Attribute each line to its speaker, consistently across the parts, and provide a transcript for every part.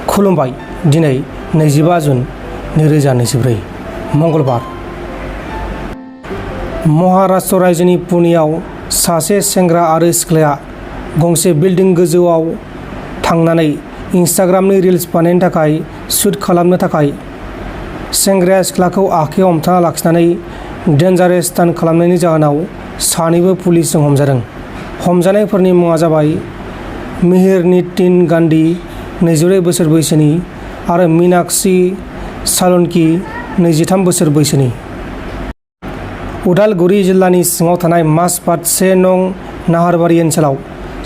Speaker 1: खुलुमबाय। दिनै 25 जुन 2024 मंगलबार। महाराष्ट्र रायजोनि पुनेआव सासे सेंग्रा आरो सिख्लाया गंसे बिल्डिं गोजौआव थांनानै इन्स्टाग्रामनि रिल्स बानायनो थाखाय शुट खालामनो थाखाय सेंग्राया सिख्लाखौ आखायाव हमथाना लाखिनानै डेन्जारेस स्टान्ट खालामनायनि जाहोनाव सानैबो पुलिसजों हमजादों। हमजानायफोरनि मुङा जाबाय मिहिर नितिन गान्धी 22 बोसोर बैसोनि आरो मीनाक्षी सालुंकी 23 बोसोर बैसोनि। उदालगुरि जिल्लानि सिङाव थानाय माजबाद 1 नं नाहारबारि ओनसोलाव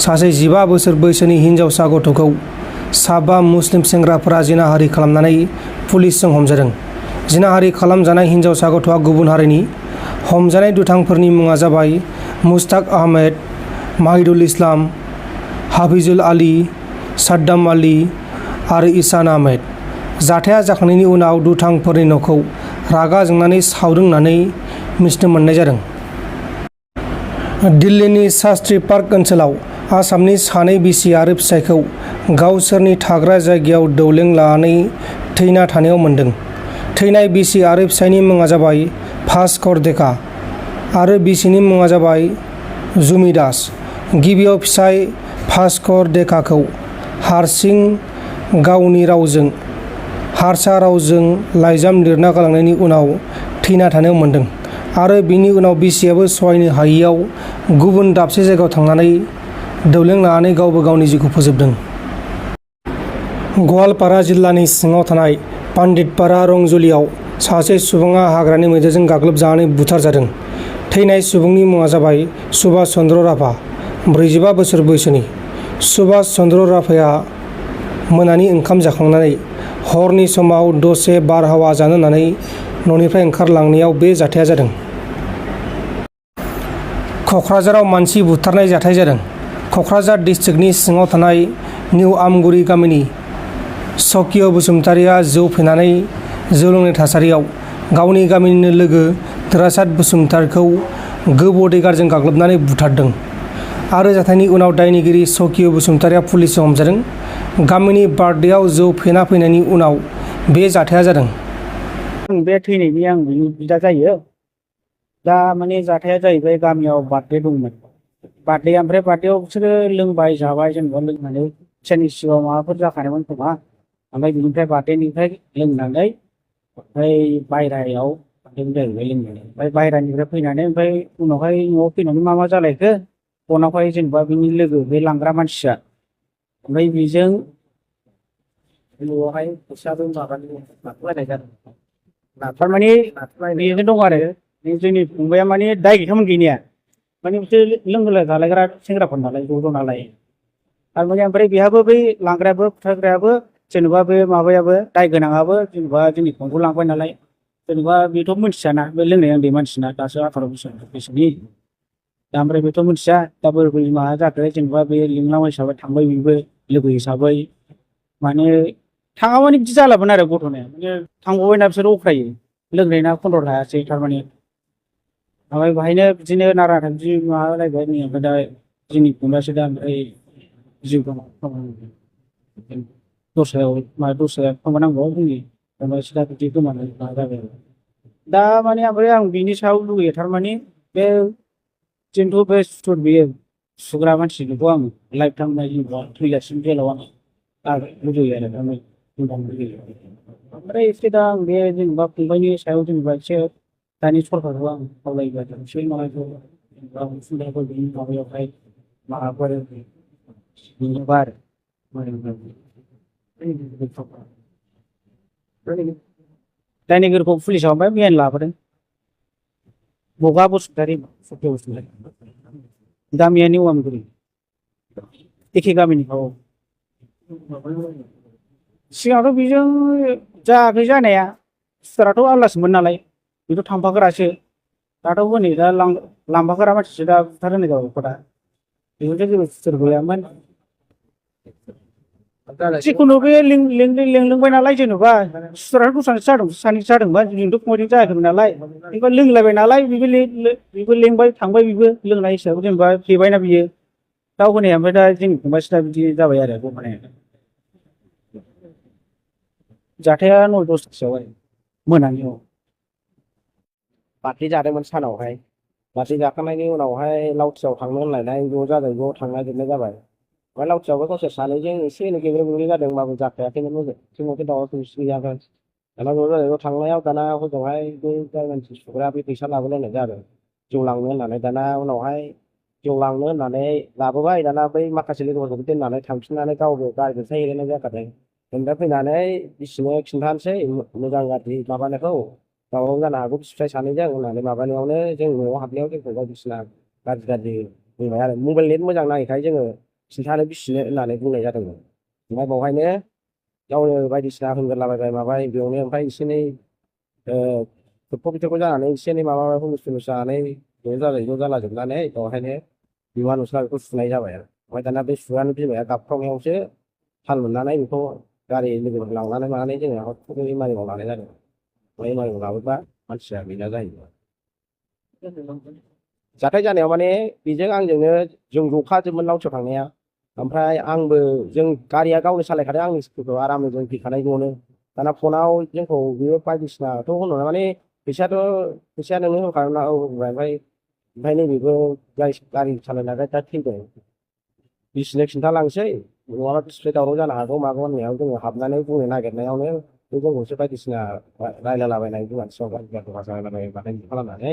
Speaker 1: सासे 15 बोसोर बैसोनि हिनजावसा गथ'खौ साबा मुस्लिम सेंग्राफोरा जिनाहारि खालामनानै पुलिसजों हमजादों। जिनाहारि खालामजानाय हिनजावसा गथ'आ गुबुन हारिनि। हमजानाय दुथांफोरनि मुङा जाबाय मुश्ताक आहमेद, माहिदुल इस्लाम, हाफिजुल आली, साद्दाम आली आरो इसान आहमेद। जाथाया जाखांनायनि उनाव दुथांफोरनि न'खौ रागा जोंनानै सावदों होननानै मिथिनो मोननाय जादों। दिल्लीनि शास्त्री पार्क ओनसोलाव आसामनि सानै बिसि आरो फिसायखौ गावसोरनि थाग्रा जायगायाव दौलें लानानै थैना थानायाव मोन्दों। थैनाय बिसि आरो फिसायनि मुङा जाबाय भास्कर डेका आरो बिसिनि मुङा जाबाय जुमी दास। गिबियाव फिसाय भास्कर डेकाखौ हारसिं गावनि रावजों हारसा रावजों लाइजाम लिरना गालांनायनि उनाव थैना थानायाव मोन्दों आरो बिनि उनाव बिसियाबो सहायनो हायैयाव गुबुन दाबसे जायगायाव थांनानै दौलें लानानै गावबो गावनि जिउखौ फोजोबदों। गवालपारा जिल्लानि सिङाव थानाय पान्डितपारा रंजलियाव सासे सुबुङा हाग्रानि मैदेरजों गाग्लोबजानानै बुथारजादों। थैनाय सुबुंनि मुङा जाबाय सुभाष चन्द्र राभा 45 बोसोर बैसोनि। सुभाष चन्द्र राभाया मोनानि ओंखाम जाखांनानै हरनि समाव दसे बारहावा जानो होननानै न'निफ्राय ओंखारलांनायाव बे जाथाया जादों। क'क्राझाराव मानसि बुथारनाय जाथाय जादों। क'क्राझार डिस्ट्रिक्टनि सिङाव थानाय निउ आमगुरि गामिनि सकिय बसुमतारिया जौ फेनानै जौ लोंनाय थासारियाव गावनि गामिनिनो लोगो देरहासात बसुमतारिखौ बडिगार्डजों गाग्लोबनानै बुथारदों आरो जाथायनि उनाव दायनिगिरि सकिय बसुमतारिया पुलिसजों हमजादों। गामिनि बार्थडेआव जौ फेना फैनायनि उनाव बे जाथाया जादों।
Speaker 2: बे थैनायनि आं बिनि बिदा जायो। दा माने जाथाया जाहैबाय गामियाव बार्थडे दंमोन। बार्थडे ओमफ्राय बार्थडेआव बिसोरो लोंबाय जाबाय जेनेबा लोंनानै सोरनि सिगाङाव माबाफोर जाखानायमोन खोमा। ओमफ्राय बिनिफ्राय बार्थडेनिफ्राय लोंनानै ओमफ्राय बायह्रायाव जाहैबाय लोंनानै ओमफ्राय बायह्रानिफ्राय फैनानै ओमफ्राय उनावहाय न'आव फैनानै मा जालायखो फनावहाय जेनेबा बिनि लोगो बे लांग्रा मानसिया ओमफ्राय बेजों न'आवहाय फैसाबो लाथ'लायनाय जादों। थारमाने बेजों दं आरो जोंनि फंबाया माने दाय गैखामोन गैनाया माने बिसोर लोंहोला जालायग्रा सेंग्राफोर नालाय ज' नालाय थारमाने ओमफ्राय बेहाबो बै लांग्रायाबो फुथारग्रायाबो जेनेबा बे माबायाबो दाय गोनाङाबो जेनेबा जोंनि फंखौ लांबाय नालाय जेनेबा बेथ' मिथियाना बे लोंनाय उन्दै मानसिना दासो 18 बोसोर बैसोनि। दा ओमफ्राय बेथ' मिथिया दा बोरै माबा जाखो जेनेबा बे लिंलांनाय हिसाबै थांबाय बेबो लोगो हिसाबै माने थाङामाने बिदि जालामोन आरो गथ'नाया माने थांबावबायना बिसोर अख्रायो लोंनायना कन्ट्रल हायासै थारमाने ओमफ्राय बाहायनो बिदिनो नारा बिदि माबालायबाय ओमफ्राय दा जोंनि फंबायासो दा ओमफ्राय जिउ दस्रायाव खोमानांगौ जोंनि फंबायासो दा बिदि गोमानाय जाबाय। दा माने ओमफ्राय आं बिनि सायाव लुगैयो थारमाने बे जोंथ' बे सुथुर बेयो सुग्रा मानसि बेखौ आं लाइफ टाइम जेनेबा थैजासिम जेलाव आं लुगैयो आरो थारमाने लुगैयो। ओमफ्राय एसे दा आं बे जेनेबा फंबायनि सायाव जेनेबा एसे दानि सरकारखौ आं खावलायोबा एसे माबाखौ जेनेबा अनसुंथाइफोर बिनि माबायावहाय माबाफोर मोनोबा आरो दायनिगिरिखौ पुलिसाव ओमफ्राय मेन लाबोदों। बगा बसुमतारि सकिय बसुमतारि गामिया निउ आमगुरि एखे गामिनि। सिगाङावथ' बेजों जायाखै जानाया सुथाराथ' आलदासोमोन नालाय बेथ' थांफाग्रासो दाथ' हनै दा लांफाग्रा मानसिसो दा बुथारहोनाय जाबाय दा बेनिफ्राय जेबो सुथुर गैयामोन। जिखुनु बे लिंलोंबाय नालाय जेनेबा सुथुराथ' दस्रानिसो जादों सानैसो जादोंमोन जोंथ' फंबायजों जायाखैमोन नालाय ओमफ्राय लोंलायबाय नालाय बेबो लेंबाय थांबाय बेबो लोंनाय हिसाबै जेनेबा फेबायना बियो दाउ होनाया ओमफ्राय दा जोंनि फंबायसो दा बिदि जाबाय आरो गमानाया। जाथाया 9:10 मोनानियाव
Speaker 3: पार्टी जादोंमोन सानावहाय पार्टी जाखांनायनि उनावहाय लावथियाव थांनो होनलायनाय ज' जादों ज' थांनो नागिरनाय जाबाय ओमफ्राय लावथियावबो गावसोर सानैजों एसे एनै गेग्रे गुग्रे जादों होनबाबो जाखायाखैमोन जोंनावथ' दावराव दावसि गैयामोन दाना ज' जादों ज' थांनायाव दाना हजोंहाय बे जाय मानसि सुग्रा बे फैसा लाबोलायनाय जादों जौ लांनो होननानै दाना उनावहाय जौ लांनो होननानै लाबोबाय दाना बै माखासे लोगोफोरखौबो दोननानै थांफिननानै गावबो गारिजोंसो हैलायनाय जाखादों ओमफ्राय फैनानै बिसिनो खिन्थानोसै मोजां गाज्रि माबानायखौ दावराव जानो हागौ बिसिफाय सानैजों होननानै माबानायावनो जों न'आव हाबनायाव जोंखौ बायदिसिना गाज्रि बुंबाय आरो मबाइल नेट मोजां नाङैखाय जोङो खिन्थानो बिसिनो होननानै बुंनाय जादोंमोन ओमफ्राय बावहायनो गावनो बायदिसिना होनगोरलाबायबाय माबाय बेयावनो ओमफ्राय एसे एनै थोबख' बिथोबख' जानानै एसे एनै माबा हुलुस जानानै ज' जालाजोबनानै बावहायनो बिमा नुस्ला बेखौ सुनाय जाबाय आरो ओमफ्राय दाना बे सुगानो बिमाया गाबख्रावनायावसो थाल मोननानै बेखौ गारि लोगोफोर लांनानै मानानै जोङो हस्पिटाल इमानियाव लानाय जादों ओमफ्राय इमानियाव लाबोबा मानसिया गैला जाहैबाय जाथाय जानायाव माने बेजों आंजोंनो जों ज'खाजोबमोन लावथियाव थांनाया ओमफ्राय आंबो जों गारिया गावनो सालायखादों आंनि स्कुलखौ आरामै जों फैखानाय ज'नो दाना फनाव जोंखौ बेयो बायदिसिनाथ' होनहरना माने फैसाया नोंनो होखागोन ना औ होनबाय ओमफ्राय नैबेबो गारि सालायनानै दा थैदों बिसिनो खिन्थालांसै नङाबा बिसिनिफ्राय दावराव जानो हागौ मागौ होननायाव जोङो हाबनानै बुंनो नागिरनायावनो बे जोंखौसो बायदिसिना रायलायलाबायनाय बिमा सिगाङाव गाज्रि रायलायलाबायनाय खालामनानै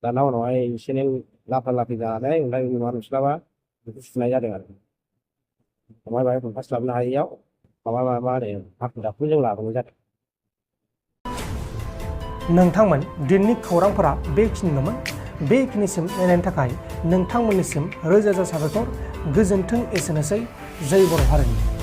Speaker 3: दाना उनावहाय एसे एनै लाफा लाफि जानानै ओमफ्राय नुवा नुस्लाबा बेखौ सुनाय जादों आरो ओमफ्राय बाहाय हमथास्लाबनो हायैयाव मा होनो हाखु दाखु जों लाबोनाय जादों।
Speaker 1: नोंथांमोन दिनैनि खौरांफोरा बेखिनिल'मोन बेखिनिसिम नायनायनि थाखाय नोंथांमोननिसिम रोजा रोजा साबायखर गोजोन्थों एसेनोसै जै बर' हारिनि।